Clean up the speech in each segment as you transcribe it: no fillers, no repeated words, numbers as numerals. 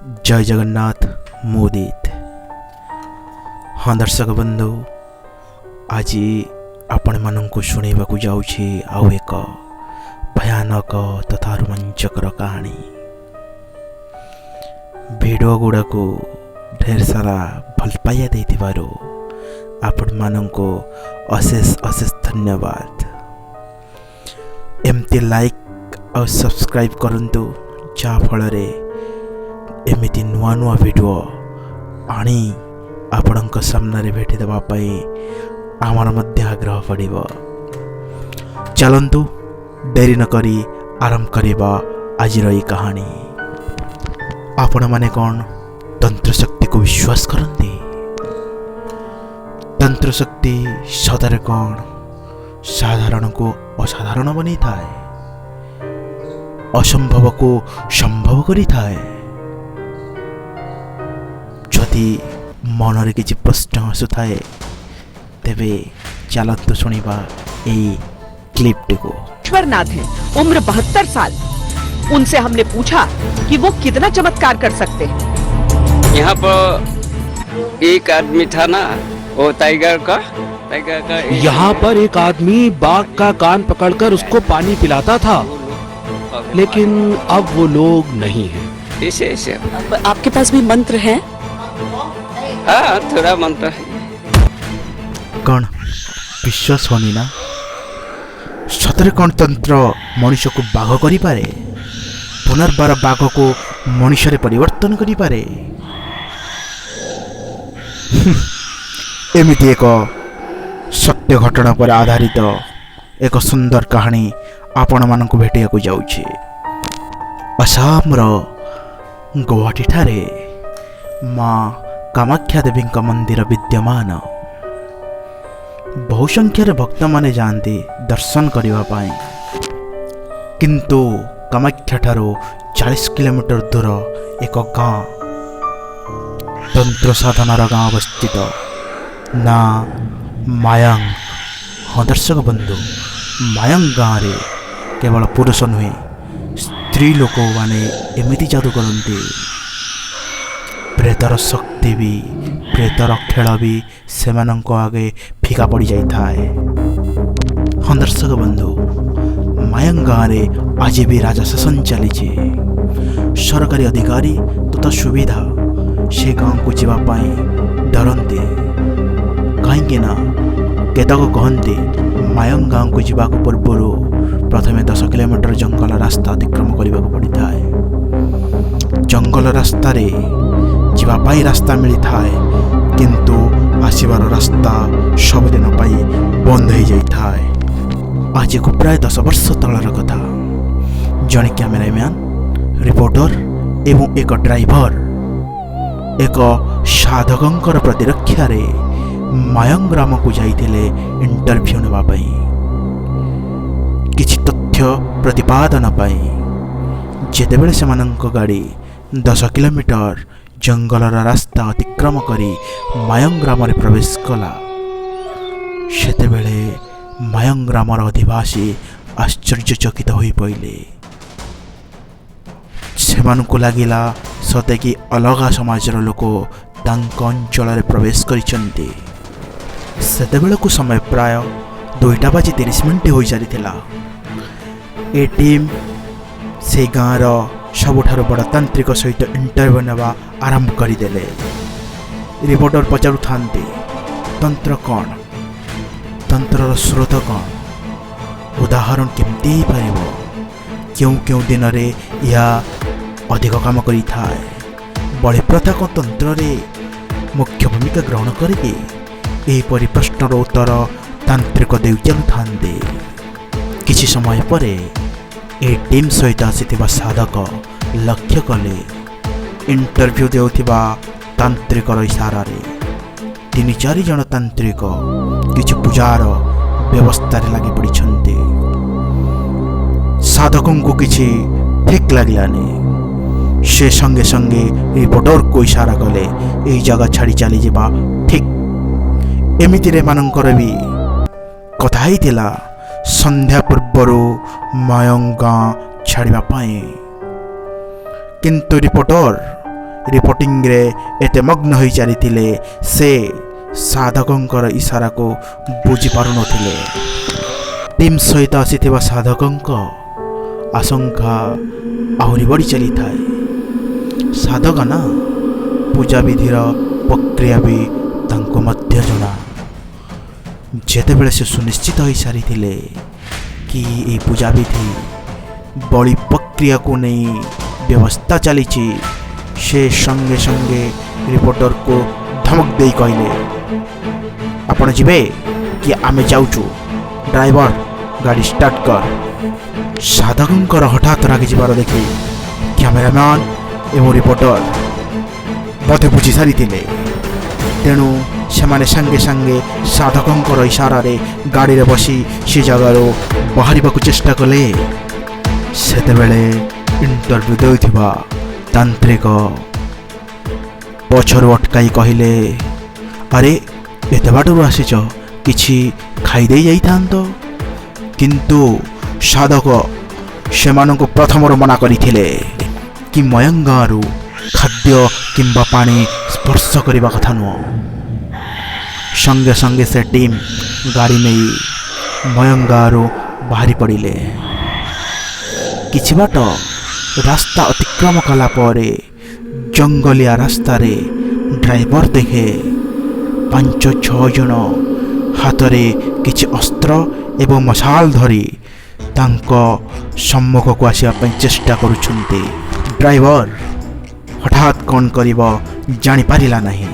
ଜୟ ଜଗନ୍ନାଥ। ମୁଁ ଉଦିତ। ହଁ ଦର୍ଶକ ବନ୍ଧୁ, ଆଜି ଆପଣମାନଙ୍କୁ ଶୁଣାଇବାକୁ ଯାଉଛି ଆଉ ଏକ ଭୟାନକ ତଥା ରୋମାଞ୍ଚକର କାହାଣୀ। ଭିଡ଼ିଓ ଗୁଡ଼ାକୁ ଢେର ସାରା ଭଲ ପାଇବା ଦେଇଥିବାରୁ ଆପଣମାନଙ୍କୁ ଅଶେଷ ଅଶେଷ ଧନ୍ୟବାଦ। ଏମିତି ଲାଇକ୍ ଆଉ ସବସ୍କ୍ରାଇବ୍ କରନ୍ତୁ, ଯାହାଫଳରେ ଏମିତି ନୂଆ ନୂଆ ଭିଡ଼ିଓ ଆଣି ଆପଣଙ୍କ ସାମ୍ନାରେ ଭେଟି ଦେବା ପାଇଁ ଆମର ମଧ୍ୟ ଆଗ୍ରହ ବଢ଼ିବ। ଚାଲନ୍ତୁ, ଡେରି ନକରି ଆରମ୍ଭ କରିବା ଆଜିର ଏଇ କାହାଣୀ। ଆପଣମାନେ କ'ଣ ତନ୍ତ୍ରଶକ୍ତିକୁ ବିଶ୍ୱାସ କରନ୍ତି? ତନ୍ତ୍ରଶକ୍ତି ସତରେ କ'ଣ ସାଧାରଣକୁ ଅସାଧାରଣ ବନେଇଥାଏ, ଅସମ୍ଭବକୁ ସମ୍ଭବ କରିଥାଏ? ଯଦି ମନରେ କିଛି ପ୍ରଶ୍ନ ଆସୁଥାଏ, ତେବେ ଚାଲନ୍ତୁ ଶୁଣିବା ଏଇ କ୍ଲିପ୍ଟିକୁ। नाथ हैं, उम्र 72 साल। उनसे हमने पूछा कि वो कितना चमत्कार कर सकते हैं। यहाँ पर एक आदमी था ना, वो टाइगर का यहाँ पर एक आदमी बाघ का कान पकड़कर उसको पानी पिलाता था, लेकिन अब वो लोग नहीं हैं। ऐसे ऐसे। आपके पास भी मंत्र है? हाँ, थोड़ा मंत्र है। କ'ଣ ବିଶ୍ୱାସ ହେଉନି ନା? ସତରେ କ'ଣ ତନ୍ତ୍ର ମଣିଷକୁ ବାଘ କରିପାରେ? ପୁନର୍ବାର ବାଘକୁ ମଣିଷରେ ପରିବର୍ତ୍ତନ କରିପାରେ? ଏମିତି ଏକ ସତ୍ୟ ଘଟଣା ଉପରେ ଆଧାରିତ ଏକ ସୁନ୍ଦର କାହାଣୀ ଆପଣମାନଙ୍କୁ ଭେଟିବାକୁ ଯାଉଛି। ଆସାମର ଗୌହାଟୀଠାରେ ମା କାମାକ୍ଷା ଦେବୀଙ୍କ ମନ୍ଦିର ବିଦ୍ୟମାନ। ବହୁ ସଂଖ୍ୟାରେ ଭକ୍ତମାନେ ଯାଆନ୍ତି ଦର୍ଶନ କରିବା ପାଇଁ। କିନ୍ତୁ କାମାକ୍ଷାଠାରୁ 40 କିଲୋମିଟର ଦୂର ଏକ ଗାଁ, ତନ୍ତ୍ର ସାଧନାର ଗାଁ ଅବସ୍ଥିତ, ନା ମାୟାଙ୍ଗ। ହଁ ଦର୍ଶକ ବନ୍ଧୁ, ମାୟାଙ୍ଗ ଗାଁରେ କେବଳ ପୁରୁଷ ନୁହେଁ, ସ୍ତ୍ରୀ ଲୋକମାନେ ଏମିତି ଯାଦୁ କରନ୍ତି, ପ୍ରେତର ଶକ୍ତି ବି, ପ୍ରେତର ଖେଳ ବି ସେମାନଙ୍କ ଆଗେ ଫିକା ପଡ଼ିଯାଇଥାଏ। ହଁ ଦର୍ଶକ ବନ୍ଧୁ, ମାୟାଙ୍ଗ ଗାଁରେ ଆଜି ବି ରାଜା ଶାସନ ଚାଲିଛି। ସରକାରୀ ଅଧିକାରୀ ତଥା ସୁବିଧା ସେ ଗାଁକୁ ଯିବା ପାଇଁ ଡରନ୍ତି, କାହିଁକି ନା କେତେକ କହନ୍ତି, ମାୟଙ୍ଗ ଗାଁକୁ ଯିବାକୁ ପୂର୍ବରୁ ପ୍ରଥମେ 10 କିଲୋମିଟର ଜଙ୍ଗଲ ରାସ୍ତା ଅତିକ୍ରମ କରିବାକୁ ପଡ଼ିଥାଏ। ଜଙ୍ଗଲ ରାସ୍ତାରେ ଯିବା ପାଇଁ ରାସ୍ତା ମିଳିଥାଏ, କିନ୍ତୁ ଆସିବାର ରାସ୍ତା ସବୁଦିନ ପାଇଁ ବନ୍ଦ ହୋଇଯାଇଥାଏ। ଆଜିକୁ ପ୍ରାୟ 10 ବର୍ଷ ତଳର କଥା। ଜଣେ କ୍ୟାମେରାମ୍ୟାନ୍, ରିପୋର୍ଟର ଏବଂ ଏକ ଡ୍ରାଇଭର ଏକ ସାଧକଙ୍କର ପ୍ରତିରକ୍ଷାରେ ମାୟଙ୍ଗ ଗ୍ରାମକୁ ଯାଇଥିଲେ ଇଣ୍ଟରଭ୍ୟୁ ନେବା ପାଇଁ, କିଛି ତଥ୍ୟ ପ୍ରତିପାଦନ ପାଇଁ। ଯେତେବେଳେ ସେମାନଙ୍କ ଗାଡ଼ି 10 କିଲୋମିଟର ଜଙ୍ଗଲର ରାସ୍ତା ଅତିକ୍ରମ କରି ମାୟଙ୍ଗ ଗ୍ରାମରେ ପ୍ରବେଶ କଲା, ସେତେବେଳେ ମାୟଙ୍ଗ ଗ୍ରାମର ଅଧିବାସୀ ଆଶ୍ଚର୍ଯ୍ୟଚକିତ ହୋଇପଡ଼ିଲେ। ସେମାନଙ୍କୁ ଲାଗିଲା ସତେ କି ଅଲଗା ସମାଜର ଲୋକ ତାଙ୍କ ଅଞ୍ଚଳରେ ପ୍ରବେଶ କରିଛନ୍ତି। ସେତେବେଳକୁ ସମୟ ପ୍ରାୟ 2ଟା ବାଜି 30 ମିନିଟ୍ ହୋଇସାରିଥିଲା। ଏ ଟିମ୍ ସେଇ ଗାଁର ସବୁଠାରୁ ବଡ଼ ତାନ୍ତ୍ରିକ ସହିତ ଇଣ୍ଟରଭ୍ୟୁ ନେବା ଆରମ୍ଭ କରିଦେଲେ। ରିପୋର୍ଟର ପଚାରୁଥାନ୍ତି, ତନ୍ତ୍ର କ'ଣ? ତନ୍ତ୍ରର ସ୍ରୋତ କ'ଣ? ଉଦାହରଣ କେମିତି ହେଇପାରିବ? କେଉଁ କେଉଁ ଦିନରେ ଏହା ଅଧିକ କାମ କରିଥାଏ? ବଳିପ୍ରଥା କ'ଣ ତନ୍ତ୍ରରେ ମୁଖ୍ୟ ଭୂମିକା ଗ୍ରହଣ କରେ କି? ଏହିପରି ପ୍ରଶ୍ନର ଉତ୍ତର ତାନ୍ତ୍ରିକ ଦେଇ ଚାଲୁଥାନ୍ତି। କିଛି ସମୟ ପରେ ଏ ଟିମ୍ ସହିତ ଆସିଥିବା ସାଧକ ଲକ୍ଷ୍ୟ କଲେ, ଇଣ୍ଟରଭ୍ୟୁ ଦେଉଥିବା ତାନ୍ତ୍ରିକର ଇଶାରାରେ ତିନି ଚାରି ଜଣ ତାନ୍ତ୍ରିକ କିଛି ପୂଜାର ବ୍ୟବସ୍ଥାରେ ଲାଗି ପଡ଼ିଛନ୍ତି। ସାଧକଙ୍କୁ କିଛି ଠିକ୍ ଲାଗିଲାନି। ସେ ସଙ୍ଗେ ସଙ୍ଗେ ରିପୋର୍ଟରକୁ ଇଶାରା କଲେ, ଏଇ ଜାଗା ଛାଡ଼ି ଚାଲିଯିବା ଠିକ୍। ଏମିତିରେ ଏମାନଙ୍କର ବି କଥା ହେଇଥିଲା ସନ୍ଧ୍ୟା ପୂର୍ବରୁ ମାୟଙ୍ଗ ଗାଁ ଛାଡ଼ିବା ପାଇଁ। କିନ୍ତୁ ରିପୋର୍ଟର ରିପୋର୍ଟିଂରେ ଏତେ ମଗ୍ନ ହୋଇଚାଲିଥିଲେ, ସେ ସାଧକଙ୍କର ଇସାରାକୁ ବୁଝିପାରୁନଥିଲେ। ଟିମ୍ ସହିତ ଆସିଥିବା ସାଧକଙ୍କ ଆଶଙ୍କା ଆହୁରି ବଢ଼ି ଚାଲିଥାଏ। ସାଧକ ନା, ପୂଜାବିଧିର ପ୍ରକ୍ରିୟା ବି ତାଙ୍କୁ ମଧ୍ୟ ଜଣା। ଯେତେବେଳେ ସେ ସୁନିଶ୍ଚିତ ହୋଇସାରିଥିଲେ କି ଏହି ପୂଜାବିଧି ବଳି ପ୍ରକ୍ରିୟାକୁ ନେଇ ବ୍ୟବସ୍ଥା ଚାଲିଛି, ସେ ସଙ୍ଗେ ସଙ୍ଗେ ରିପୋର୍ଟରକୁ ଧମକ ଦେଇ କହିଲେ, ଆପଣ ଯିବେ କି ଆମେ ଯାଉଛୁ? ଡ୍ରାଇଭର, ଗାଡ଼ି ଷ୍ଟାର୍ଟ କର। ସାଧକଙ୍କର ହଠାତ୍ ରାଗିଯିବାର ଦେଖି କ୍ୟାମେରାମ୍ୟାନ୍ ଏବଂ ରିପୋର୍ଟର ବୋଧେ ବୁଝି ସାରିଥିଲେ। ତେଣୁ ସେମାନେ ସାଙ୍ଗେ ସାଙ୍ଗେ ସାଧକଙ୍କର ଇସାରାରେ ଗାଡ଼ିରେ ବସି ସେ ଜାଗାରୁ ବାହାରିବାକୁ ଚେଷ୍ଟା କଲେ। ସେତେବେଳେ ଇଣ୍ଟରଭ୍ୟୁ ଦେଉଥିବା ତାନ୍ତ୍ରିକ ପଛରୁ ଅଟକାଇ କହିଲେ, ଆରେ, ଏତେ ବାଟରୁ ଆସିଛ, କିଛି ଖାଇଦେଇ ଯାଇଥାନ୍ତ। କିନ୍ତୁ ସାଧକ ସେମାନଙ୍କୁ ପ୍ରଥମରୁ ମନା କରିଥିଲେ କି ମୟଙ୍ଗାରୁ ଖାଦ୍ୟ କିମ୍ବା ପାଣି ସ୍ପର୍ଶ କରିବା କଥା ନୁହଁ। ସଙ୍ଗେ ସଙ୍ଗେ ସେ ଟିମ୍ ଗାଡ଼ି ନେଇ ମୟଙ୍ଗାରୁ ବାହାରି ପଡ଼ିଲେ। କିଛି ବାଟ ରାସ୍ତା ଅତିକ୍ରମ କଲା ପରେ ଜଙ୍ଗଲିଆ ରାସ୍ତାରେ ଡ୍ରାଇଭର ଦେଖେ 5-6 ଜଣ ହାତରେ କିଛି ଅସ୍ତ୍ର ଏବଂ ମଶାଲ ଧରି ତାଙ୍କ ସମ୍ମୁଖକୁ ଆସିବା ପାଇଁ ଚେଷ୍ଟା କରୁଛନ୍ତି। ଡ୍ରାଇଭର ହଠାତ୍ କ'ଣ କରିବ ଜାଣିପାରିଲା ନାହିଁ।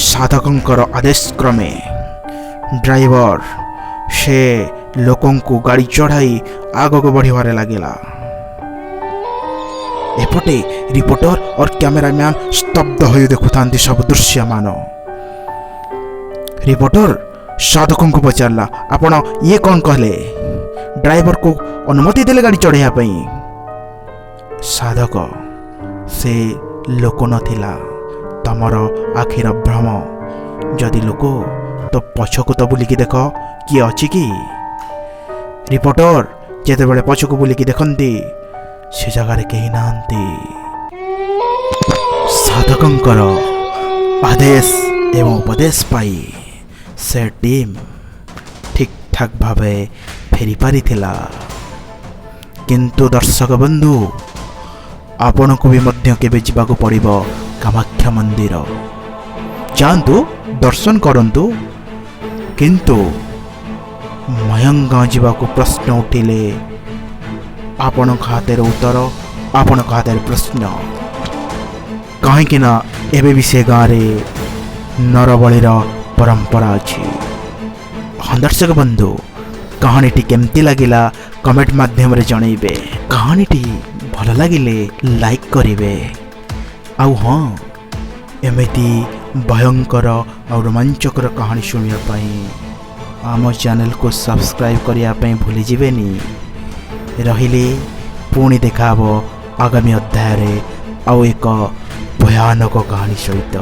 ସାଧକଙ୍କର ଆଦେଶ କ୍ରମେ ଡ୍ରାଇଭର ସେ ଲୋକଙ୍କୁ ଗାଡ଼ି ଚଢ଼ାଇ ଆଗକୁ ବଢ଼ିବାରେ ଲାଗିଲା। ଏପଟେ ରିପୋର୍ଟର ଓ କ୍ୟାମେରାମ୍ୟାନ୍ ସ୍ତବ୍ଧ ହୋଇ ଦେଖୁଥାନ୍ତି ସବୁ ଦୃଶ୍ୟମାନ। ରିପୋର୍ଟର ସାଧକଙ୍କୁ ପଚାରିଲା, ଆପଣ ଇଏ କ'ଣ କହିଲେ? ଡ୍ରାଇଭରକୁ ଅନୁମତି ଦେଲେ ଗାଡ଼ି ଚଢ଼େଇବା ପାଇଁ? ସାଧକ, ସେ ଲୋକ ନଥିଲା, ତମର ଆଖିର ଭ୍ରମ। ଯଦି ଲୋକ ତ ପଛକୁ ତ ବୁଲିକି ଦେଖ, କିଏ ଅଛି କି? ରିପୋର୍ଟର ଯେତେବେଳେ ପଛକୁ ବୁଲିକି ଦେଖନ୍ତି, ସେ ଜାଗାରେ କେହି ନାହାନ୍ତି। ସାଧକଙ୍କର ଆଦେଶ ଏବଂ ଉପଦେଶ ପାଇ ସେ ଟିମ୍ ଠିକ୍ ଠାକ୍ ଭାବେ ଫେରି ପାରିଥିଲା। କିନ୍ତୁ ଦର୍ଶକ ବନ୍ଧୁ, ଆପଣଙ୍କୁ ବି ମଧ୍ୟ କେବେ ଯିବାକୁ ପଡ଼ିବ କାମାକ୍ଷା ମନ୍ଦିର, ଯାଆନ୍ତୁ, ଦର୍ଶନ କରନ୍ତୁ। କିନ୍ତୁ ମୟଙ୍ଗାଁ ଯିବାକୁ ପ୍ରଶ୍ନ ଉଠିଲେ ଆପଣଙ୍କ ହାତରେ ଉତ୍ତର, ଆପଣଙ୍କ ହାତରେ ପ୍ରଶ୍ନ। କାହିଁକି ନା ଏବେ ବି ସେ ଗାଁରେ ନରବଳିର ପରମ୍ପରା ଅଛି। ହଁ ଦର୍ଶକ ବନ୍ଧୁ, କାହାଣୀଟି କେମିତି ଲାଗିଲା କମେଣ୍ଟ ମାଧ୍ୟମରେ ଜଣେଇବେ। କାହାଣୀଟି ଭଲ ଲାଗିଲେ ଲାଇକ୍ କରିବେ। ଆଉ ହଁ, ଏମିତି ଭୟଙ୍କର ଆଉ ରୋମାଞ୍ଚକର କାହାଣୀ ଶୁଣିବା ପାଇଁ ଆମ ଚ୍ୟାନେଲକୁ ସବସ୍କ୍ରାଇବ୍ କରିବା ପାଇଁ ଭୁଲିଯିବେନି। ରହିଲି, ପୁଣି ଦେଖାହେବ ଆଗାମୀ ଅଧ୍ୟାୟରେ ଆଉ ଏକ ଭୟାନକ କାହାଣୀ ସହିତ।